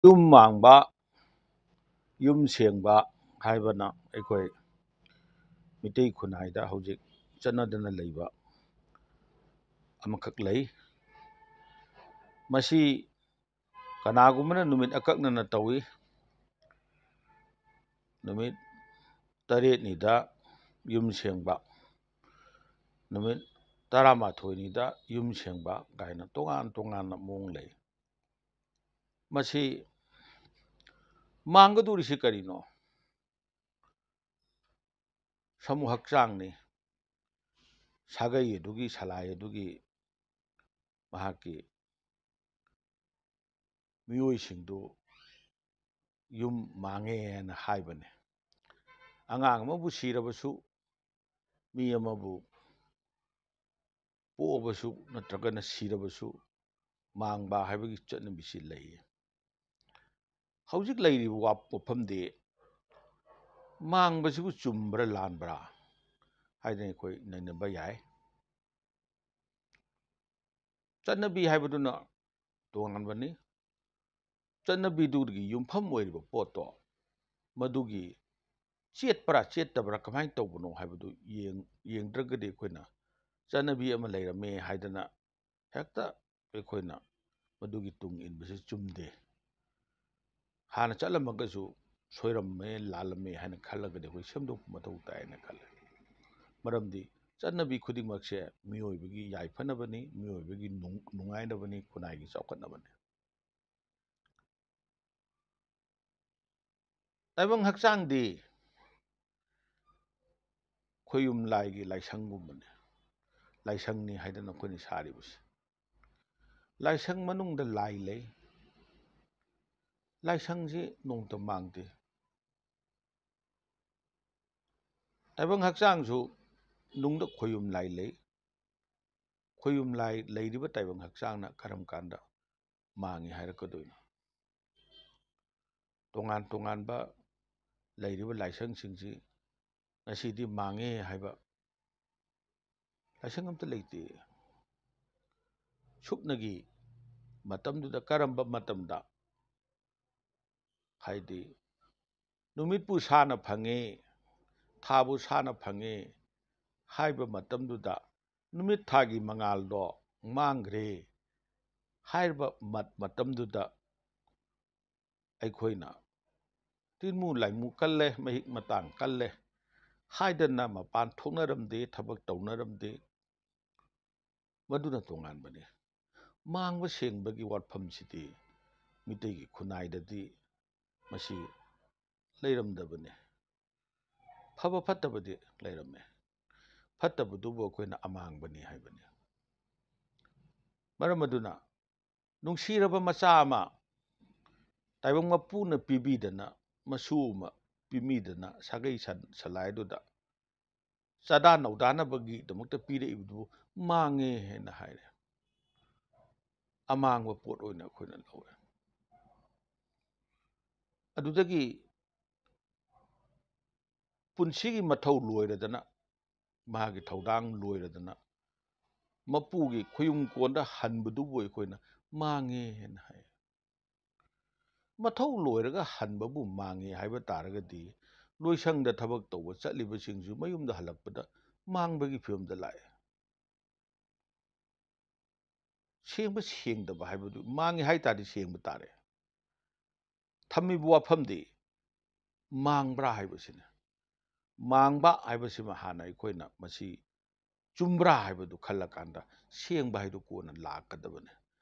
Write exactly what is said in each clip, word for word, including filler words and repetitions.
ꯌꯨꯝ ꯃꯥꯡꯕ, ꯌꯨꯝ ꯁꯦꯡꯕ ꯍꯥꯏꯕꯅ ꯑꯩꯈꯣꯏ ꯃꯤꯇꯩ ꯈꯨꯟꯅꯥꯏꯗ ꯍꯧꯖꯤꯛ ꯆꯠꯅꯗꯅ ꯂꯩꯕ ꯑꯃꯈꯛ ꯂꯩ꯫ ꯃꯁꯤ ꯀꯅꯥꯒꯨꯝꯕꯅ ꯅꯨꯃꯤꯠ ꯑꯀꯛꯅꯅ ꯇꯧꯏ꯫ ꯅꯨꯃꯤꯠ ꯇꯔꯦꯠꯅꯤꯗ ꯌꯨꯝ ꯁꯦꯡꯕ, ꯅꯨꯃꯤꯠ ꯇꯔꯥꯃꯥꯊꯣꯏꯅꯤꯗ ꯌꯨꯝ ꯁꯦꯡꯕ ꯀꯥꯏꯅ ꯇꯣꯉꯥꯟ ꯇꯣꯉꯥꯟꯅ ꯃꯑꯣꯡ ꯂꯩ꯫ ꯃꯁꯤ ꯃꯥꯡꯒꯗꯧꯔꯤꯁꯤ ꯀꯔꯤꯅꯣ? ꯁꯃꯨ ꯍꯛꯆꯥꯡꯅꯤ꯫ ꯁꯥꯒꯩ ꯑꯗꯨꯒꯤ, ꯁꯂꯥꯏ ꯑꯗꯨꯒꯤ ꯃꯍꯥꯛꯀꯤ ꯃꯤꯑꯣꯏꯁꯤꯡꯗꯨ ꯌꯨꯝ ꯃꯥꯡꯉꯦ ꯍꯥꯏꯅ ꯍꯥꯏꯕꯅꯤ꯫ ꯑꯉꯥꯡ ꯑꯃꯕꯨ ꯁꯤꯔꯕꯁꯨ, ꯃꯤ ꯑꯃꯕꯨ ꯄꯣꯛꯑꯕꯁꯨ ꯅꯠꯇ꯭ꯔꯒꯅ ꯁꯤꯔꯕꯁꯨ ꯃꯥꯡꯕ ꯍꯥꯏꯕꯒꯤ ꯆꯠꯅꯕꯤꯁꯤ ꯂꯩꯌꯦ꯫ ꯍꯧꯖꯤꯛ ꯂꯩꯔꯤꯕ ꯋꯥ-, ꯋꯥꯐꯝꯗꯤ ꯃꯥꯡꯕꯁꯤꯕꯨ ꯆꯨꯝꯕ꯭ꯔꯥ ꯂꯥꯟꯕ꯭ꯔꯥ ꯍꯥꯏꯗꯅ ꯑꯩꯈꯣꯏ ꯅꯩꯅꯕ ꯌꯥꯏ꯫ ꯆꯠꯅꯕꯤ ꯍꯥꯏꯕꯗꯨꯅ ꯇꯣꯉꯥꯟꯕꯅꯤ꯫ ꯆꯠꯅꯕꯤꯗꯨꯒꯤ ꯌꯨꯝꯐꯝ ꯑꯣꯏꯔꯤꯕ ꯄꯣꯠꯇꯣ, ꯃꯗꯨꯒꯤ ꯆꯦꯠꯄ꯭ꯔꯥ ꯆꯦꯠꯇꯕ꯭ꯔꯥ, ꯀꯃꯥꯏꯅ ꯇꯧꯕꯅꯣ ꯍꯥꯏꯕꯗꯨ ꯌꯦꯡ-, ꯌꯦꯡꯗ꯭ꯔꯒꯗꯤ ꯑꯩꯈꯣꯏꯅ ꯆꯠꯅꯕꯤ ꯑꯃ ꯂꯩꯔꯝꯃꯦ ꯍꯥꯏꯗꯅ ꯍꯦꯛꯇ ꯑꯩꯈꯣꯏꯅ ꯃꯗꯨꯒꯤ ꯇꯨꯡ ꯏꯟꯕꯁꯤ ꯆꯨꯝꯗꯦ꯫ ꯍꯥꯟꯅ ꯆꯠꯂꯝꯃꯒꯁꯨ ꯁꯣꯏꯔꯝꯃꯦ, ꯂꯥꯜꯂꯝꯃꯦ ꯍꯥꯏꯅ ꯈꯜꯂꯒꯗꯤ ꯑꯩꯈꯣꯏ ꯁꯦꯝꯗꯣꯛꯄ ꯃꯊꯧ ꯇꯥꯏꯅ ꯈꯜꯂꯦ꯫ ꯃꯔꯝꯗꯤ ꯆꯠꯅꯕꯤ ꯈꯨꯗꯤꯡꯃꯛꯁꯦ ꯃꯤꯑꯣꯏꯕꯒꯤ ꯌꯥꯏꯐꯅꯕꯅꯤ, ꯃꯤꯑꯣꯏꯕꯒꯤ ꯅꯨꯡ-, ꯅꯨꯡꯉꯥꯏꯅꯕꯅꯤ, ꯈꯨꯟꯅꯥꯏꯒꯤ ꯆꯥꯎꯈꯠꯅꯕꯅꯤ꯫ ꯇꯥꯏꯕꯪ ꯍꯛꯆꯥꯡꯗꯤ ꯈꯣꯌꯨꯝ ꯂꯥꯏꯒꯤ ꯂꯥꯏꯁꯪꯒꯨꯝꯕꯅꯤ꯫ ꯂꯥꯏꯁꯪꯅꯤ ꯍꯥꯏꯗꯅ ꯑꯩꯈꯣꯏꯅ ꯁꯥꯔꯤꯕꯁꯦ꯫ ꯂꯥꯏꯁꯪ ꯃꯅꯨꯡꯗ ꯂꯥꯏ ꯂꯩ꯫ ꯂꯥꯏꯁꯪꯁꯤ ꯅꯣꯡꯃꯇ ꯃꯥꯡꯗꯦ꯫ ꯇꯥꯏꯕꯪ ꯍꯛꯆꯥꯡꯁꯨ ꯅꯨꯡꯗ ꯈꯣꯌꯨꯝ ꯂꯥꯏ ꯂꯩ꯫ ꯈꯣꯌꯨꯝ ꯂꯥꯏ ꯂꯩꯔꯤꯕ ꯇꯥꯏꯕꯪ ꯍꯛꯆꯥꯡꯅ ꯀꯔꯝ ꯀꯥꯟꯗ ꯃꯥꯡꯉꯤ ꯍꯥꯏꯔꯛꯀꯗꯣꯏꯅꯣ? ꯇꯣꯉꯥꯟ ꯇꯣꯉꯥꯟꯕ ꯂꯩꯔꯤꯕ ꯂꯥꯏꯁꯪꯁꯤꯡꯁꯤ ꯉꯁꯤꯗꯤ ꯃꯥꯡꯉꯦ ꯍꯥꯏꯕ ꯂꯥꯏꯁꯪ ꯑꯝꯇ ꯂꯩꯇꯦ꯫ ꯁꯨꯞꯅꯒꯤ ꯃꯇꯝꯗꯨꯗ ꯀꯔꯝꯕ ꯃꯇꯝꯗ ꯍꯥꯏꯗꯤ ꯅꯨꯃꯤꯠꯄꯨ ꯁꯥꯅ ꯐꯪꯉꯤ, ꯊꯥꯕꯨ ꯁꯥꯅ ꯐꯪꯉꯤ ꯍꯥꯏꯕ ꯃꯇꯝꯗꯨꯗ ꯅꯨꯃꯤꯠ ꯊꯥꯒꯤ ꯃꯉꯥꯜꯗꯣ ꯃꯥꯡꯈ꯭ꯔꯦ ꯍꯥꯏꯔꯕ ꯃꯠ-, ꯃꯇꯝꯗꯨꯗ ꯑꯩꯈꯣꯏꯅ ꯇꯤꯟꯃꯨ ꯂꯥꯏꯃꯨ ꯀꯜꯂꯦ, ꯃꯍꯤꯛ ꯃꯇꯥꯡ ꯀꯜꯂꯦ ꯍꯥꯏꯗꯅ ꯃꯄꯥꯟ ꯊꯣꯛꯅꯔꯝꯗꯦ, ꯊꯕꯛ ꯇꯧꯅꯔꯝꯗꯦ꯫ ꯃꯗꯨꯅ ꯇꯣꯉꯥꯟꯕꯅꯤ꯫ ꯃꯥꯡꯕ ꯁꯦꯡꯕꯒꯤ ꯋꯥꯐꯝꯁꯤꯗꯤ ꯃꯤꯇꯩꯒꯤ ꯈꯨꯟꯅꯥꯏꯗꯗꯤ ꯃꯁꯤ ꯂꯩꯔꯝꯗꯕꯅꯤ꯫ ꯐꯕ ꯐꯠꯇꯕꯗꯤ ꯂꯩꯔꯝꯃꯦ꯫ ꯐꯠꯇꯕꯗꯨꯕꯨ ꯑꯩꯈꯣꯏꯅ ꯑꯃꯥꯡꯕꯅꯤ ꯍꯥꯏꯕꯅꯤ꯫ ꯃꯔꯝ ꯑꯗꯨꯅ ꯅꯨꯡꯁꯤꯔꯕ ꯃꯆꯥ ꯑꯃ ꯇꯥꯏꯕꯪ ꯃꯄꯨꯅ ꯄꯤꯕꯤꯗꯅ, ꯃꯁꯨ ꯑꯃ ꯄꯤꯕꯤꯗꯅ, ꯁꯥꯒꯩ ꯁꯟ-, ꯁꯂꯥꯏꯗꯨꯗ ꯆꯥꯗꯥ ꯅꯧꯗꯥꯅꯕꯒꯤꯗꯃꯛꯇ ꯄꯤꯔꯛꯏꯕꯗꯨꯕꯨ ꯃꯥꯡꯉꯦ ꯍꯥꯏꯅ ꯍꯥꯏꯔꯦ꯫ ꯑꯃꯥꯡꯕ ꯄꯣꯠ ꯑꯣꯏꯅ ꯑꯩꯈꯣꯏꯅ ꯂꯧꯋꯦ꯫ ꯑꯗꯨꯗꯒꯤ ꯄꯨꯟꯁꯤꯒꯤ ꯃꯊꯧ ꯂꯣꯏꯔꯗꯅ, ꯃꯥꯒꯤ ꯊꯧꯗꯥꯡ ꯂꯣꯏꯔꯗꯅ, ꯃꯄꯨꯒꯤ ꯈꯨꯌꯨꯝ ꯀꯣꯟꯗ ꯍꯟꯕꯗꯨꯕꯨ ꯑꯩꯈꯣꯏꯅ ꯃꯥꯡꯉꯦ ꯍꯥꯏꯅ ꯍꯥꯏ꯫ ꯃꯊꯧ ꯂꯣꯏꯔꯒ ꯍꯟꯕꯕꯨ ꯃꯥꯡꯉꯦ ꯍꯥꯏꯕ ꯇꯥꯔꯒꯗꯤ, ꯂꯣꯏꯁꯪꯗ ꯊꯕꯛ ꯇꯧꯕ ꯆꯠꯂꯤꯕꯁꯤꯡꯁꯨ ꯃꯌꯨꯝꯗ ꯍꯜꯂꯛꯄꯗ ꯃꯥꯡꯕꯒꯤ ꯐꯤꯕꯝꯗ ꯂꯥꯛꯑꯦ꯫ ꯁꯦꯡꯕ ꯁꯦꯡꯗꯕ ꯍꯥꯏꯕꯗꯨ ꯃꯥꯡꯉꯤ ꯍꯥꯏ ꯇꯥꯔꯗꯤ ꯁꯦꯡꯕ ꯇꯥꯔꯦ꯫ ꯊꯝꯃꯤꯕ ꯋꯥꯐꯝꯗꯤ ꯃꯥꯡꯕ꯭ꯔꯥ ꯍꯥꯏꯕꯁꯤꯅꯤ꯫ ꯃꯥꯡꯕ ꯍꯥꯏꯕꯁꯤꯃ ꯍꯥꯟꯅ ꯑꯩꯈꯣꯏꯅ ꯃꯁꯤ ꯆꯨꯝꯕ꯭ꯔꯥ ꯍꯥꯏꯕꯗꯨ ꯈꯜꯂꯀꯥꯟꯗ ꯁꯦꯡꯕ ꯍꯥꯏꯗꯨ ꯀꯣꯟꯅ ꯂꯥꯛꯀꯗꯕꯅꯤ꯫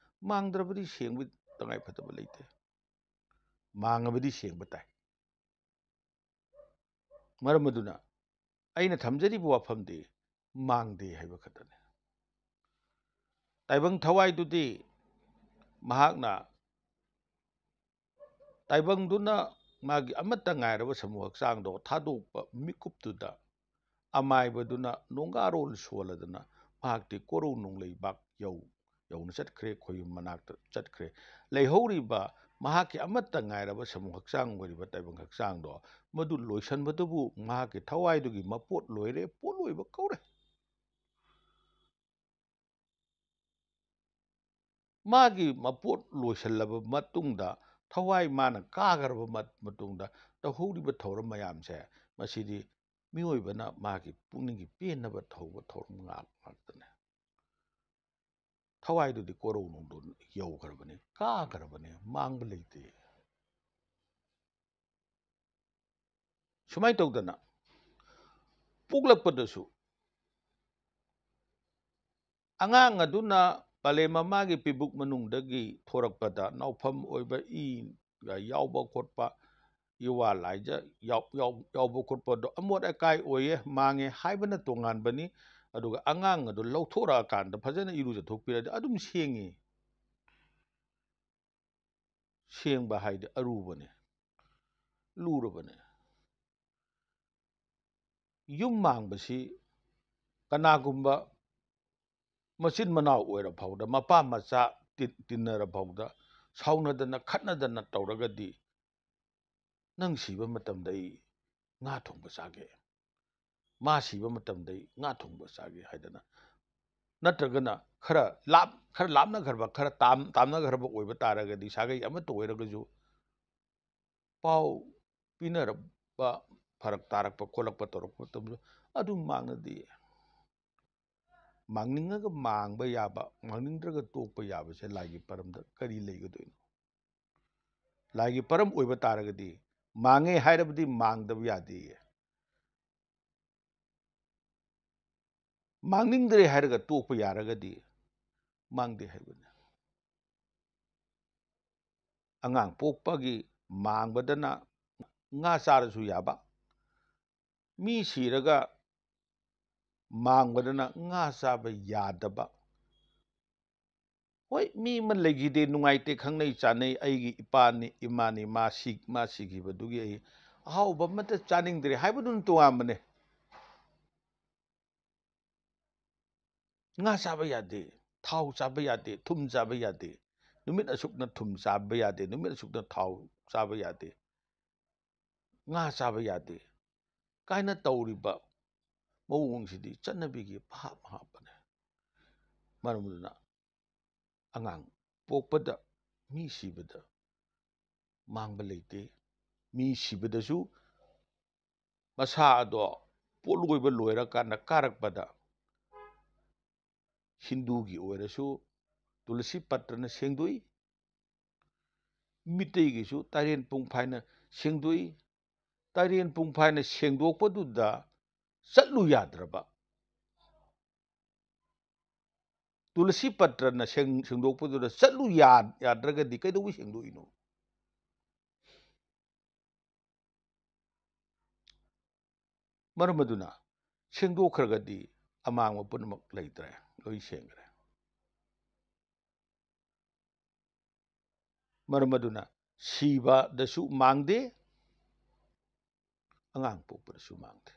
ꯃꯥꯡꯗ꯭ꯔꯕꯗꯤ ꯁꯦꯡꯕ ꯇꯉꯥꯏ ꯐꯗꯕ ꯂꯩꯇꯦ꯫ ꯃꯥꯡꯉꯕꯗꯤ ꯁꯦꯡꯕ ꯇꯥꯏ꯫ ꯃꯔꯝ ꯑꯗꯨꯅ ꯑꯩꯅ ꯊꯝꯖꯔꯤꯕ ꯋꯥꯐꯝꯗꯤ ꯃꯥꯡꯗꯦ ꯍꯥꯏꯕ ꯈꯛꯇꯅꯤ꯫ ꯇꯥꯏꯕꯪ ꯊꯋꯥꯏꯗꯨꯗꯤ ꯃꯍꯥꯛꯅ, ꯇꯥꯏꯕꯪꯗꯨꯅ ꯃꯥꯒꯤ ꯑꯃꯠꯇ ꯉꯥꯏꯔꯕ ꯁꯃꯨ ꯍꯛꯆꯥꯡꯗꯣ ꯊꯥꯗꯣꯛꯄ ꯃꯤꯀꯨꯞꯇꯨꯗ ꯑꯃꯥꯏꯕꯗꯨꯅ ꯅꯣꯡꯒꯥꯔꯣꯜ ꯁꯣꯜꯂꯗꯅ ꯃꯍꯥꯛꯇꯤ ꯀꯣꯔꯧ ꯅꯣꯡꯂꯩꯕꯥꯛ ꯌꯧ-, ꯌꯧꯅ ꯆꯠꯈ꯭ꯔꯦ, ꯈꯣꯏꯌꯨꯝ ꯃꯅꯥꯛꯇ ꯆꯠꯈ꯭ꯔꯦ꯫ ꯂꯩꯍꯧꯔꯤꯕ ꯃꯍꯥꯛꯀꯤ ꯑꯃꯠꯇ ꯉꯥꯏꯔꯕ ꯁꯃꯨ ꯍꯛꯆꯥꯡ ꯑꯣꯏꯔꯤꯕ ꯇꯥꯏꯕꯪ ꯍꯛꯆꯥꯡꯗꯣ, ꯃꯗꯨ ꯂꯣꯏꯁꯟꯕꯗꯨꯕꯨ ꯃꯍꯥꯛꯀꯤ ꯊꯋꯥꯏꯗꯨꯒꯤ ꯃꯄꯣꯠ ꯂꯣꯏꯔꯦ, ꯄꯣꯠ ꯂꯣꯏꯕ ꯀꯧꯔꯦ꯫ ꯃꯥꯒꯤ ꯃꯄꯣꯠ ꯂꯣꯏꯁꯤꯜꯂꯕ ꯃꯇꯨꯡꯗ ꯊꯋꯥꯏ ꯃꯥꯅ ꯀꯥꯈ꯭ꯔꯕ ꯃꯠ-, ꯃꯇꯨꯡꯗ ꯇꯧꯍꯧꯔꯤꯕ ꯊꯧꯔꯝ ꯃꯌꯥꯝꯁꯦ, ꯃꯁꯤꯗꯤ ꯃꯤꯑꯣꯏꯕꯅ ꯃꯥꯒꯤ ꯄꯨꯛꯅꯤꯡꯒꯤ ꯄꯦꯟꯅꯕ ꯊꯧꯕ ꯊꯧꯔꯝ ꯉꯥꯛ ꯉꯥꯛꯇꯅꯦ꯫ ꯊꯋꯥꯏꯗꯨꯗꯤ ꯀꯣꯔꯧꯅꯨꯡꯗꯣꯟ ꯌꯧꯈ꯭ꯔꯕꯅꯤ, ꯀꯥꯈ꯭ꯔꯕꯅꯤ, ꯃꯥꯡꯕ ꯂꯩꯇꯦ꯫ ꯁꯨꯃꯥꯏꯅ ꯇꯧꯗꯅ ꯄꯣꯛꯂꯛꯄꯗꯁꯨ ꯑꯉꯥꯡ ꯑꯗꯨꯅ ꯄꯂꯦꯝ ꯃꯃꯥꯒꯤ ꯄꯤꯕꯨꯛ ꯃꯅꯨꯡꯗꯒꯤ ꯊꯣꯔꯛꯄꯗ ꯅꯥꯎꯐꯝ ꯑꯣꯏꯕ ꯏꯒ ꯌꯥꯎꯕ ꯈꯣꯠꯄ, ꯏꯋꯥ ꯂꯥꯏꯖ ꯌꯥꯎ-, ꯌꯥꯎ-, ꯌꯥꯎꯕ ꯈꯣꯠꯄꯗꯣ ꯑꯃꯣꯠ ꯑꯀꯥꯏ ꯑꯣꯏꯌꯦ, ꯃꯥꯡꯉꯦ ꯍꯥꯏꯕꯅ ꯇꯣꯉꯥꯟꯕꯅꯤ꯫ ꯑꯗꯨꯒ ꯑꯉꯥꯡ ꯑꯗꯨ ꯂꯧꯊꯣꯔꯛꯑꯀꯥꯟꯗ ꯐꯖꯅ ꯏꯔꯨꯖꯊꯣꯛꯄꯤꯔꯗꯤ ꯑꯗꯨꯝ ꯁꯦꯡꯉꯤ꯫ ꯁꯦꯡꯕ ꯍꯥꯏꯗꯤ ꯑꯔꯨꯕꯅꯦ, ꯂꯨꯔꯕꯅꯦ꯫ ꯌꯨꯝ ꯃꯥꯡꯕꯁꯤ ꯀꯅꯥꯒꯨꯝꯕ ꯃꯆꯤꯟ ꯃꯅꯥꯎ ꯑꯣꯏꯔ ꯐꯥꯎꯗ, ꯃꯄꯥ ꯃꯆꯥ ꯇꯤ-, ꯇꯤꯟꯅꯔ ꯐꯥꯎꯗ, ꯁꯥꯎꯅꯗꯅ ꯈꯠꯅꯗꯅ ꯇꯧꯔꯒꯗꯤ, "ꯅꯪ ꯁꯤꯕ ꯃꯇꯝꯗ ꯑꯩ ꯉꯥ ꯊꯣꯡꯕ ꯆꯥꯒꯦ, ꯃꯥ ꯁꯤꯕ ꯃꯇꯝꯗ ꯑꯩ ꯉꯥ ꯊꯣꯡꯕ ꯆꯥꯒꯦ" ꯍꯥꯏꯗꯅ, ꯅꯠꯇ꯭ꯔꯒꯅ ꯈꯔ ꯂꯥꯞ-, ꯈꯔ ꯂꯥꯞꯅꯈ꯭ꯔꯕ, ꯈꯔ ꯇꯥꯝ-, ꯇꯥꯝꯅꯈ꯭ꯔꯕ ꯑꯣꯏꯕ ꯇꯥꯔꯒꯗꯤ, ꯁꯥꯒꯩ ꯑꯃꯠꯇ ꯑꯣꯏꯔꯒꯁꯨ, ꯄꯥꯎ ꯄꯤꯅꯔꯛꯄ ꯐꯔꯛ ꯇꯥꯔꯛꯄ ꯈꯣꯠꯂꯛꯄ ꯇꯧꯔꯛꯄ ꯃꯇꯝꯗ ꯑꯗꯨꯝ ꯃꯥꯡꯅꯗꯦ꯫ ꯃꯥꯡꯅꯤꯡꯉꯒ ꯃꯥꯡꯕ ꯌꯥꯕ, ꯃꯥꯡꯅꯤꯡꯗ꯭ꯔꯒ ꯇꯣꯛꯄ ꯌꯥꯕꯁꯦ ꯂꯥꯏꯒꯤ ꯄꯔꯝꯗ ꯀꯔꯤ ꯂꯩꯒꯗꯣꯏꯅꯣ? ꯂꯥꯏꯒꯤ ꯄꯔꯝ ꯑꯣꯏꯕ ꯇꯥꯔꯒꯗꯤ, ꯃꯥꯡꯉꯦ ꯍꯥꯏꯔꯕꯗꯤ ꯃꯥꯡꯗꯕ ꯌꯥꯗꯦ꯫ ꯃꯥꯡꯅꯤꯡꯗ꯭ꯔꯦ ꯍꯥꯏꯔꯒ ꯇꯣꯛꯄ ꯌꯥꯔꯒꯗꯤ, ꯃꯥꯡꯗꯦ ꯍꯥꯏꯕꯅꯤ꯫ ꯑꯉꯥꯡ ꯄꯣꯛꯄꯒꯤ ꯃꯥꯡꯕꯗꯅ ꯉꯥ ꯆꯥꯔꯁꯨ ꯌꯥꯕ, ꯃꯤ ꯁꯤꯔꯒ ꯃꯥꯡꯕꯗꯅ ꯉꯥ ꯆꯥꯕ ꯌꯥꯗꯕ꯫ ꯍꯣꯏ, ꯃꯤ ꯑꯃ ꯂꯩꯈꯤꯗꯦ, ꯅꯨꯡꯉꯥꯏꯇꯦ, ꯈꯪꯅꯩ ꯆꯥꯟꯅꯩ, ꯑꯩꯒꯤ ꯏꯄꯥꯅꯤ, ꯏꯃꯥꯅꯤ, ꯃꯥ ꯁꯤ-, ꯃꯥ ꯁꯤꯈꯤꯕꯗꯨꯒꯤ ꯑꯩ ꯑꯍꯥꯎꯕ ꯑꯃꯠꯇ ꯆꯥꯅꯤꯡꯗ꯭ꯔꯦ ꯍꯥꯏꯕꯗꯨꯅ ꯇꯣꯉꯥꯟꯕꯅꯦ꯫ ꯉꯥ ꯆꯥꯕ ꯌꯥꯗꯦ, ꯊꯥꯎ ꯆꯥꯕ ꯌꯥꯗꯦ, ꯊꯨꯝ ꯆꯥꯕ ꯌꯥꯗꯦ, ꯅꯨꯃꯤꯠ ꯑꯁꯨꯛꯅ ꯊꯨꯝ ꯆꯥꯕ ꯌꯥꯗꯦ, ꯅꯨꯃꯤꯠ ꯑꯁꯨꯛꯅ ꯊꯥꯎ ꯆꯥꯕ ꯌꯥꯗꯦ, ꯉꯥ ꯆꯥꯕ ꯌꯥꯗꯦ ꯀꯥꯏꯅ ꯇꯧꯔꯤꯕ ꯃꯑꯣꯡꯁꯤꯗꯤ ꯆꯠꯅꯕꯤꯒꯤ ꯚꯥꯞ ꯍꯥꯞꯄꯅꯦ꯫ ꯃꯔꯝ ꯑꯗꯨꯅ ꯑꯉꯥꯡ ꯄꯣꯛꯄꯗ, ꯃꯤ ꯁꯤꯕꯗ ꯃꯥꯡꯕ ꯂꯩꯇꯦ꯫ ꯃꯤ ꯁꯤꯕꯗꯁꯨ ꯃꯁꯥ ꯑꯗꯣ ꯄꯣꯠꯂꯣꯏꯕ ꯂꯣꯏꯔꯀꯥꯟꯗ ꯀꯥꯔꯛꯄꯗ ꯍꯤꯟꯗꯨꯒꯤ ꯑꯣꯏꯔꯁꯨ ꯇꯨꯂꯁꯤ ꯄꯠꯇ꯭ꯔꯅ ꯁꯦꯡꯗꯣꯛꯏ, ꯃꯤꯇꯩꯒꯤꯁꯨ ꯇꯥꯏꯔꯦꯟ ꯄꯨꯡꯐꯥꯏꯅ ꯁꯦꯡꯗꯣꯛꯏ꯫ ꯇꯥꯏꯔꯦꯟ ꯄꯨꯡꯐꯥꯏꯅ ꯁꯦꯡꯗꯣꯛꯄꯗꯨꯗ ꯆꯠꯂꯨ ꯌꯥꯗ꯭ꯔꯕ, ꯇꯨꯂꯁꯤ ꯄꯠꯇ꯭ꯔꯅ ꯁꯦꯡ-, ꯁꯦꯡꯗꯣꯛꯄꯗꯨꯗ ꯆꯠꯂꯨ ꯌꯥ-, ꯌꯥꯗ꯭ꯔꯒꯗꯤ ꯀꯩꯗꯧꯕꯩ ꯁꯦꯡꯗꯣꯛꯏꯅꯣ? ꯃꯔꯝ ꯑꯗꯨꯅ ꯁꯦꯡꯗꯣꯛꯈ꯭ꯔꯒꯗꯤ ꯑꯃꯥꯡꯕ ꯄꯨꯝꯅꯃꯛ ꯂꯩꯇ꯭ꯔꯦ, ꯂꯣꯏ ꯁꯦꯡꯈ꯭ꯔꯦ꯫ ꯃꯔꯝ ꯑꯗꯨꯅ ꯁꯤꯕꯗꯁꯨ ꯃꯥꯡꯗꯦ, ꯑꯉꯥꯡ ꯄꯣꯛꯄꯗꯁꯨ ꯃꯥꯡꯗꯦ꯫